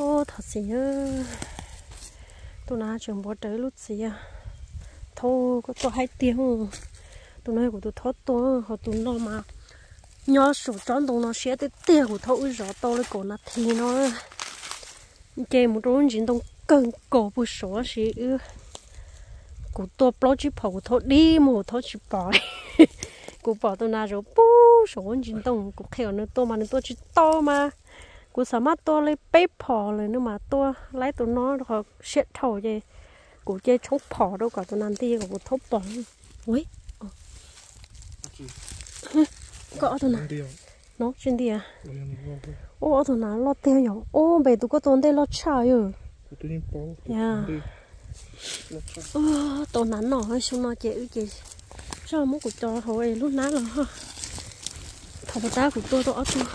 Thov txim, tus no tseem npuav rawv ib lub txiv. Thaub, koj tuaj haib tiag. Tus no yog kuv tus thaub tua, ho tus no mas nyob saum tsob ntoo no siab tiag tiag, kuv thaub wb zov tau li kaum nas this no. Ces mus rau lub ntsis ntoo kawg nkaus puag saud si, kuv tua plaub tsib phom kuv thaub dib mus kuv thaub tsis pom. Kuv pom tus nas zov puag saum lub ntsis ntoo, kuv qhia kom nws tua mas nws tua tsis tau mas. Kuv xav maj tua li peb phom lawm nws mas tua laib tus no rau qhov siab dhau ces kuv cia tshoob phom rau kom tus nas nti kom kuv thaub pom. Ua, koj ob tug nas no tsis ntiag. Ua, ob tug nas loj tiag yom. Ua, npem tus koj tua ntej loj tshaj yom. Ya, tau nas noj xyoo no ces wb ces tso muab kuv cov hauv es lub hnab los ho. Thaum tab kuv tua tau ob tug.